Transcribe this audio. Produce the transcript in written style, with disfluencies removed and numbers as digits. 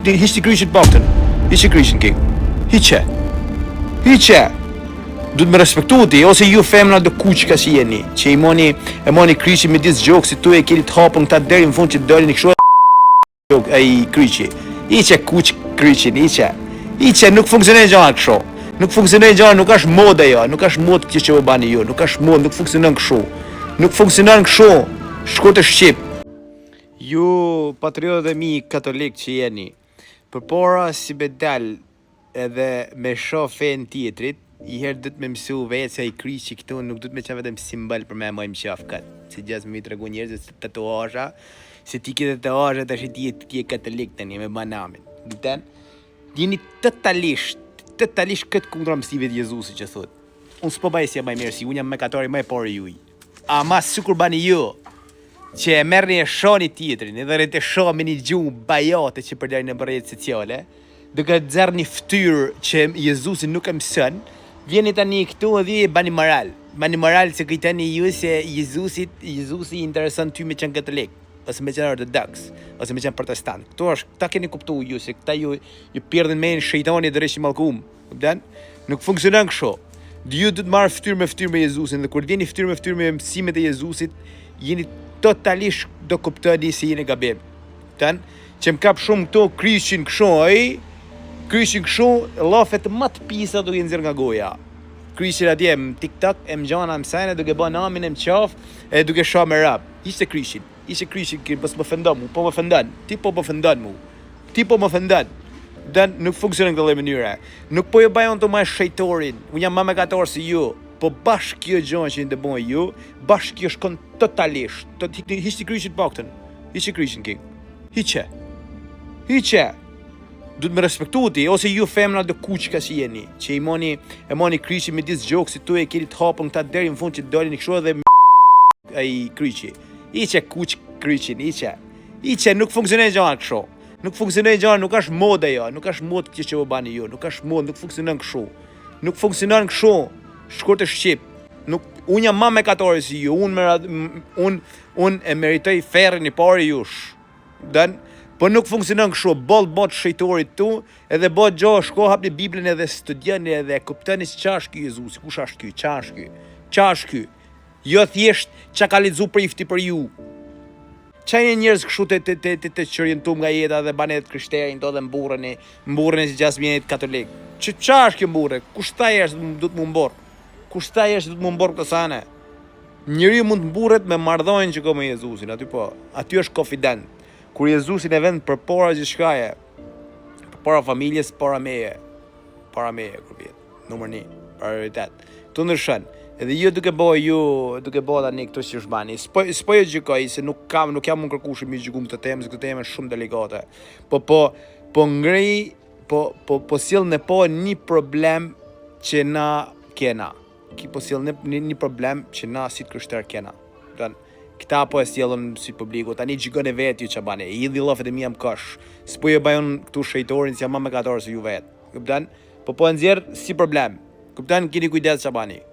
Hiqni kryqin të paktën. Hiqe kryqin king. Hiqe. Hiqe. Duhet me respektu ti, ose ju femna do kuçka që jeni, që i moni, e moni kryqin midis gjoksit tu e keni të hapun këta deri në fund që dalin kështu gjok, ai kryqi. Hiqe kuç kryqin, hiqe. Hiqe, nuk funksionon gjëra kështu. Nuk funksionon gjëra, nuk është modë ajo, nuk është modë kjo që po bani ju, nuk është modë, nuk funksionon kështu. Nuk funksionon kështu. Shkurt e shqip. Ju patriotët e mi katolik që jeni, përpara si me dal edhe me sha fenë tjetrit, i herë duhet me mësu vetë se ai kryqi këtu nuk duhet me qenë vetëm simbol për me e majt n'qafë këtë, se gjithë me i tregu njerëzve se tatuazha, se ti ke tatuazha tash ti je ti je katolik tani me ba namin. Kupton? Jeni totalisht, totalisht këtë kundra mësimit të Jezusit që thotë. Unë s'po bëj si jam më i mirë si unë jam mëkatari më i parë juaj. Ama sikur bani ju, që e merrni e shani tjetrin, edhe rrit e sha me një gjuhë bajate që përdorin në rrjetet sociale, duke nxjerrë një fytyrë që Jezusi nuk e mëson, vjeni tani këtu edhe i bani moral. Bani moral se kujtoni ju se Jezusit, Jezusi i intereson ty me qenë katolik, ose me qenë ortodoks, ose me qenë protestant. Këtu është, këta keni kuptu ju se këta ju ju pjerdhin mendjen shejtani dreqi mallkum. Kupton? Nuk funksionon kështu. Ju duhet të marrë fytyrë me fytyrë me Jezusin dhe kur vjeni fytyrë me fytyrë me mësimet e Jezusit, jeni totalisht do kuptoni se jeni gabim. Kupton? Që më kap shumë këto kryqin kështu, ai kryqin kështu, llafet më të pisa duke nxjerr nga goja. Kryqin atje në TikTok e më gjana më sene duke bën namin e më qaf e duke sha me rap. Hiqe kryqin, hiqe kryqin, po s'më ofendon mu, po më ofendon. Ti po më ofendon mu. Ti po më ofendon. Dhe nuk funksionon këtë lloj mënyre. Nuk po ju bëj unë të më shejtorin. Unë jam më mëkator si ju. Po bash kjo gjë që të bëj ju, bash kjo shkon totalisht. Të hiqni hiqni kryqin të paktën. Hiqe kryqin king. Hiqe. Hiqe. Duhet me respektu ti, ose ju femna do kuçka që jeni, që i moni, e moni kryqin midis gjoksit tu e keni të hapun këta deri në fund që dalin kështu edhe ai kryqi. Hiqe kuç kryqin, hiqe. Hiqe, nuk funksionon gjëra kështu. Nuk funksionon gjëra, nuk është modë ajo, nuk është modë kjo që po bani ju, nuk është modë, nuk funksionon kështu. Nuk funksionon kështu. Shkurt e shqip. Nuk unë jam më mëkatori si ju, unë më unë unë e meritoj ferrin i pari jush. Dan, po nuk funksionon kështu, boll bot shejtorit tu, edhe bot gjë, shko hapni Biblën edhe studioni edhe kuptoni se çfarë është ky Jezusi, kush është ky, çfarë është ky, çfarë është ky. Jo thjesht çka ka lexu prifti për ju. Ça jeni njerëz kështu të të të të, të çorientum nga jeta dhe bani të krishterin do dhe mburreni, mburreni si gjasë jeni të katolik. Që ça është kjo mburre? Kush tha është duhet mu mburr? Kush tha është duhet mu mburr këto sane? Njeriu mund të mburret me marrëdhënien që ka me Jezusin, aty po. Aty është konfident. Kur Jezusin e vend përpara gjithçkaje, përpara familjes, para meje, para meje kur vjen. Numër 1, prioritet. Këtu ndryshon. Edhe ju duke bo ju duke bo tani këtu që është bani. S'po s'po ju gjykoj se nuk kam nuk jam unë kërkushi mi gjyku këtë temë, se këtë temë është shumë delikate. Po po po ngrej po po po sjell në po një problem që na kena. Ki po sjell në një, një problem që na si të krishterë kena. Don këta po e sjellën si publiku, tani gjykoni vetë ju ç'a bani. I hidhni llafet e mia në kosh. S'po ju bëj unë këtu shejtorin se jam më mëkator se ju vetë. Kupton? Po po e nxjerr si problem. Kupton? Keni kujdes ç'a bani.